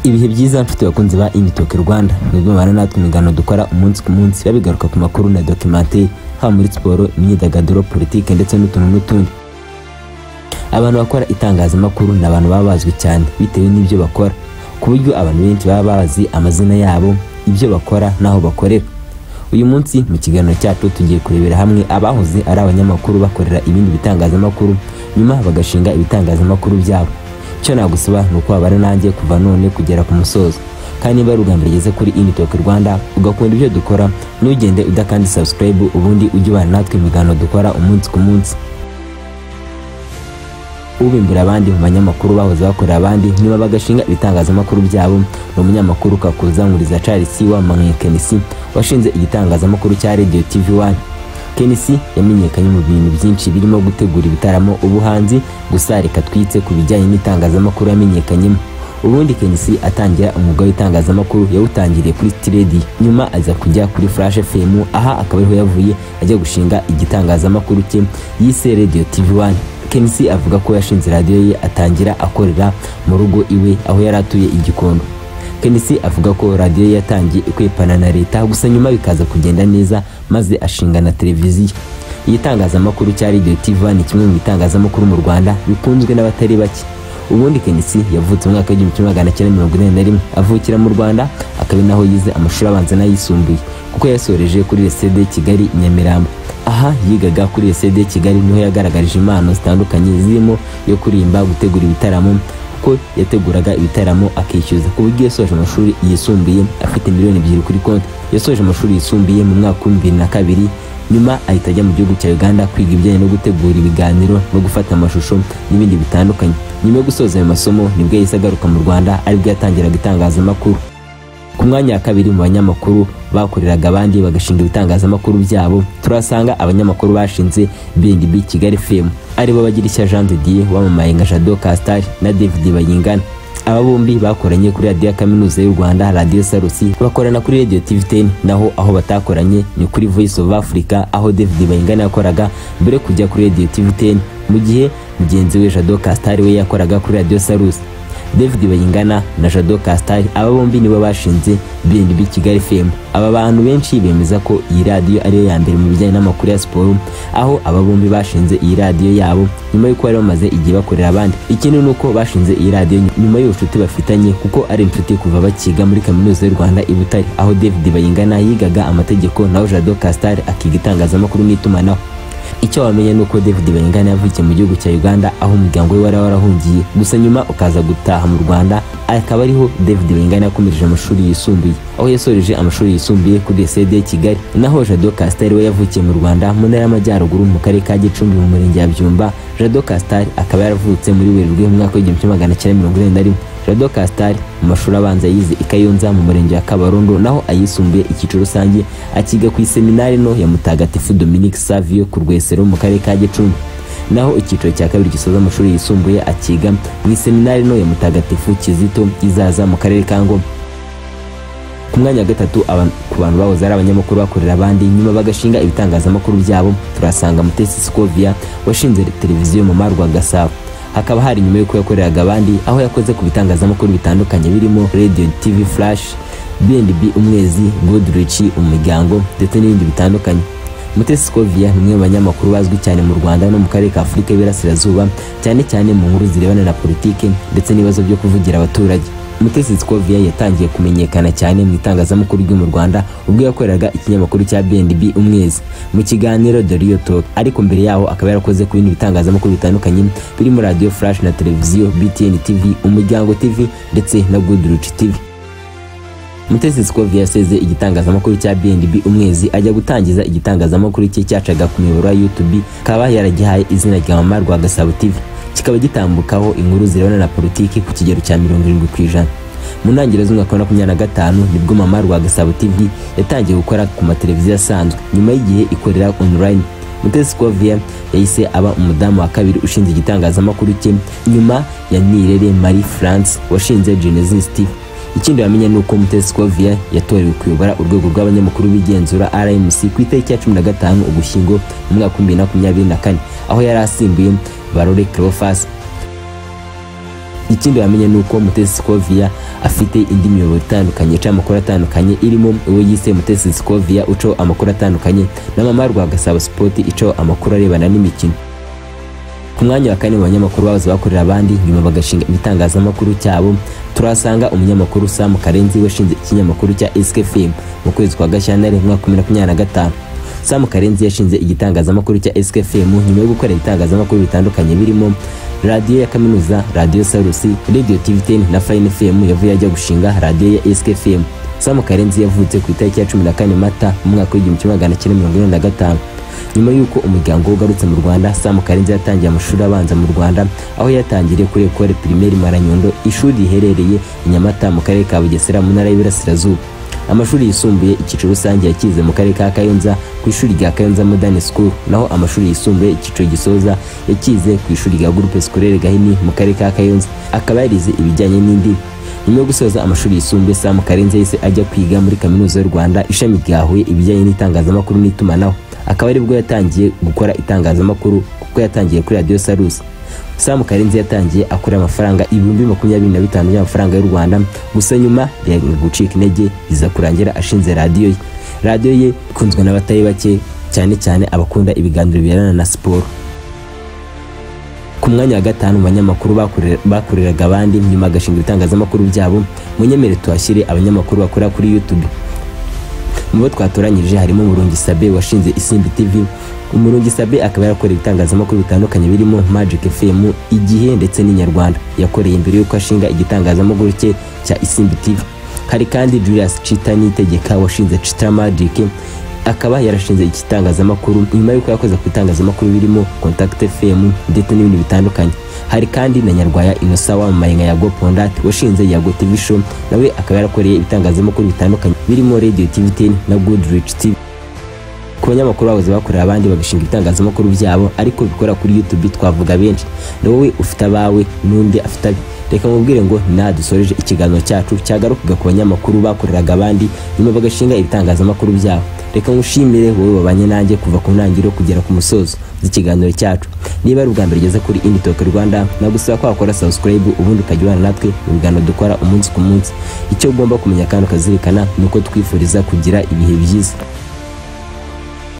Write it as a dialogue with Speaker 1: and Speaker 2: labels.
Speaker 1: Ibihe byiza mfite bakunzi ba Imitoke Rwanda, mwebwe mubana natwe imigano dukora umunsi ku munsi babigaruka ku makuru na documentaire, haba muri siporo, imyidagaduro, politike ndetse n'utuntu n'utundi. Abantu bakora itangazamakuru ni abantu baba bazwi cyane bitewe n'ibyo bakora, ku buryo abantu benshi baba bazi amazina yabo, ibyo bakora n'aho bakorera. Uyu munsi mu kiganiro cyacu tugiye kurebera hamwe abahoze ari abanyamakuru bakorera ibindi bitangazamakuru nyuma bagashinga ibitangazamakuru byabo. Icyo nagusaba ni uko wabana nanjye kuva none kugera ku musozo. Kandi niba ari ubwa mbere ugeze kuri Imitoke Rwanda ugakunda ibyo dukora, ntugende udakanda subscribe, ubundi ujye ubana natwe ibiganiro dukora umunsi ku munsi. Ubimbura abandi mu banyamakuru bahoze bakorera abandi nyuma bagashinga ibitangazamakuru byabo ni umunyamakuru Kakuza Nkuriza Charles wamamaye Kenisi, washinze igitangazamakuru cya Radio TV 1. Kenisi yamenyekanye mu bintu byinshi birimo gutegura ibitaramo, ubuhanzi, gusa reka twitse ku bijyanye n'itangazamakuru yamenyekanyemo. Ubundi Kenisi atangira umwuga w'itangazamakuru yawutangiriye kuri City Radio, nyuma aza kujya kuri Flash FM, aha akaba ariho yavuye ajya gushinga igitangazamakuru cye yise Radio TV 1. Kenisi avuga ko yashinze radiyo ye atangira akorera mu rugo iwe aho yari atuye i Gikondo. Kenisi avuga ko radiyo ye yatangiye ikwepana na leta, gusa nyuma bikaza kugenda neza maze ashinga na televiziyo. Igitangazamakuru cya Radio TV ni kimwe mu bitangazamakuru mu Rwanda bikunzwe n'abatari bake. Ubundi Kenisi yavutse mu mwaka w'1981, avukira mu Rwanda, akaba naho yize amashuri abanza n'ayisumbuye, kuko yasoreje kuri Lycée de Kigali Nyamirambo. Aha yigaga kuri Lycée de Kigali niho yagaragarije impano zitandukanye zirimo yo kuririmba, gutegura ibitaramo, kuko yateguraga ibitaramo akishyuza, ku buryo yasoje amashuri yisumbuye afite miliyoni 2 kuri konti. Yasoje amashuri yisumbuye mu mwaka wa 2002, nyuma ahita ajya mu gihugu cya Uganda kwiga ibijyanye no gutegura ibiganiro no gufata amashusho n'ibindi bitandukanye. Nyuma yo gusoza ayo masomo nibwo yahise agaruka mu Rwanda, aribwo yatangiraga itangazamakuru. Ku mwanya wa kabiri mu banyamakuru bakoreraga abandi bagashinga ibitangazamakuru byabo, turasanga abanyamakuru bashinze B&B Kigali FM, aribo Bagirishya Jean de Dieu wamamaye nka Jado Castar na David Bayingana. Aba bombi bakoranye kuri radiyo ya Kaminuza y'u Rwanda, Radio Salus, bakorana kuri Radio TV 10, naho aho batakoranye ni kuri Voice of Africa aho David Bayingana yakoraga mbere kujya kuri Radio TV 10, mu gihe mugenzi we Jado Castar we yakoraga kuri Radio Salus. David Bayingana na Jado Castar aba bombi nibo bashinze B&B Kigali FM. Aba bantu benshi bemeza ko iyi radiyo ariyo ya mbere mu bijyanye n'amakuru ya siporo, aho aba bombi bashinze iyi radiyo yabo nyuma y'uko bari bamaze igihe bakorera abandi. Ikindi ni uko bashinze iyi radiyo nyuma y'ubucuti bafitanye, kuko ari inshuti kuva bakiga muri Kaminuza y'u Rwanda i Butare, aho David Bayingana yigaga amategeko naho Jado Castar akiga itangazamakuru n'itumanaho. Icyo wamenya ni uko David Bayingana yavukiye mu gihugu cya Uganda aho umuryango we wari warahungiye, gusa nyuma ukaza gutaha mu Rwanda, akaba ariho David Bayingana yakomereje amashuri yisumbuye, aho yasoreje amashuri yisumbuye kuri Lycée de Kigali. Naho Jado Castar we yavukiye mu Rwanda mu ntara y'Amajyaruguru mu karere ka Gicumbi mu murenge wa Byumba. Jado Castar akaba yaravutse muri Werurwe mu mwaka w'1941. Jado Castar mu mashuri abanza yize i Kayonza mu murenge wa Kabarondo, naho ayisumbuye icyiciro rusange akiga ku iseminari nto ya Mutagatifu Dominique Savio ku Rwesero mu karere ka Gicumbi, naho icyiciro cya kabiri gisoza amashuri yisumbuye akiga mu iseminari nto ya Mutagatifu Kizito izaza mu karere ka Ngoma. Ku mwanya wa gatatu ku bantu bahoze ari abanyamakuru bakorera abandi nyuma bagashinga ibitangazamakuru byabo, turasanga Mutesi Scovia washinze televiziyo Mama Rwagasabo. Hakaba hari nyuma y'uko yakoreraga abandi, aho yakoze ku bitangazamakuru bitandukanye birimo Radio TV Flash, B&B Umwezi, Goodrich, Umuryango ndetse n'ibindi bitandukanye. Mutesi Scovia ni umwe mu banyamakuru bazwi cyane mu Rwanda no mu karere ka Afurika y'Iburasirazuba, cyane cyane mu nkuru zirebana na politike ndetse n'ibibazo byo kuvugira abaturage. Mutesi Scovia yatangiye kumenyekana cyane mu itangazamakuru ryo mu Rwanda ubwo yakoreraga ikinyamakuru cya B&B Umwezi mu kiganiro The Real Talk, ariko mbere yaho akaba yarakoze ku bindi bitangazamakuru bitandukanye birimo Radio Flash na televiziyo BTN TV, Umuryango TV ndetse na Goodrich TV. Mutesi Scovia yaseze igitangazamakuru cya B&B Umwezi ajya gutangiza igitangazamakuru cye cyacaga ku miyoboro ya YouTube, kaba yaragihaye izina rya Mama Rwagasabo TV, kikaba gitambukaho inkuru zirebana na politiki ku kigero cya 70%. Mu ntangiriro z'umwaka wa 2025 nibwo Mama Rwagasabo TV yatangiye gukora ku mateleviziyo asanzwe, nyuma y'igihe ikorera online. Mutesi Scovia yahise aba umudamu wa kabiri ushinze igitangazamakuru cye nyuma ya Nirere Marie France washinze Genesis TV. Ikindi wamenya ni uko Mutesi Scovia yatorewe kuyobora urwego rw'abanyamakuru bigenzura RMC ku itariki ya 15 Ugushyingo mu mwaka wa 2024, aho yari asimbuye Barore Cleophas. Ikindi wamenye ni uko Mutesi Scovia afite indi miyoboro itandukanye ica amakuru atandukanye, irimo uwo yise Mutesi Scovia ucaho amakuru atandukanye na Mama Rwagasabo Sport icaho amakuru arebana n'imikino. Ku mwanya wa kane mu banyamakuru bahoze bakorera abandi nyuma bagashinga ibitangazamakuru cyabo, turasanga umunyamakuru Sam Karenzi washinze ikinyamakuru cya SKFM mu kwezi kwa Gashyantare mu mwaka wa 2025. Sam Karenzi yashinze igitangazamakuru cya SKFM nyuma yo gukora ibitangazamakuru bitandukanye birimo radiyo ya kaminuza, radiyo Sarusi, Radio TV 10 na Fine FM. Yavuye ajya gushinga radiyo ya SKFM. Sam Karenzi yavutse ku itariki ya 14 Mata mu mwaka w'1945. Nyuma y'uko umuryango ugarutse mu Rwanda, Sam Karenzi yatangiye amashuri abanza mu Rwanda, aho yatangiriye kuri Ecole Primaire Maranyundo, ishuri riherereye i Nyamata mu karere ka Bugesera mu ntara y'Iburasirazuba. Amashuri yisumbuye icyiciro rusange yakize mu karere ka Kayonza ku ishuri rya Kayonza Modern School, naho amashuri yisumbuye icyiciro gisoza yakize ku ishuri rya Groupe Scolaire Gahini mu karere ka Kayonza, akaba yarize ibijyanye n'indimi. Nyuma yo gusoza amashuri yisumbuye, Sam Karenzi yahise ajya kwiga muri Kaminuza y'u Rwanda ishami rya Huye ibijyanye n'itangazamakuru n'itumanaho, akaba aribwo yatangiye gukora itangazamakuru kuko yatangiye kuri Radio Salus. Sam Karenzi yatangiye akorera amafaranga 25,000 by'amafaranga y'u Rwanda, gusa nyuma gucika intege biza kurangira ashinze radiyo ye. Radiyo ye ikunzwe n'abatari bake, cyane cyane abakunda ibiganiro birebana na siporo. Ku mwanya wa gatanu mu banyamakuru bakoreraga abandi nyuma agashinga ibitangazamakuru byabo, munyemere tuhashyire abanyamakuru bakora kuri YouTube. Mu bo twatoranyije harimo Murungi Sabe washinze Isimbi TV. Umurungi Sabe akaba yarakoreye ibitangazamakuru bitandukanye birimo Magic FM, Igihe ndetse n'Inyarwanda. Yakoreye mbere y'uko ashinga igitangazamakuru cye cya Isimbi TV. Hari kandi Julius Chita Niyitegeka washinze Chita Magic, akaba yarashinze igitangazamakuru nyuma y'uko yakoze ku bitangazamakuru birimo Contact FM ndetse n'ibindi bitandukanye. Hari kandi na Nyarwaya Innocent wamamaye nka Yago Pondat washinze Yago TV Show, nawe akaba yarakoreye ibitangazamakuru bitandukanye birimo Radio TV 10 na Goodrich TV. Ku banyamakuru bahoze bakorera abandi bagashinga ibitangazamakuru byabo ariko bikora kuri YouTube twavuga benshi. Na wowe ufite abawe n'undi afite abe. Reka mubwire ngo nta dusoreje ikiganiro cyacu cyagarukaga ku banyamakuru bakoreraga abandi nyuma bagashinga ibitangazamakuru byabo. Reka ngushimire wowe wabanye nanjye kuva ku ntangiriro kugera ku musozo z'ikiganiro cyacu. Niba ari ubwa mbere ugeze kuri Indie Talk Rwanda, nagusaba ko wakora subscribe ubundi ukajya ubana natwe mu biganiro dukora umunsi ku munsi. Icyo ugomba kumenya kandi ukazirikana ni uko twifuriza kugira ibihe byiza.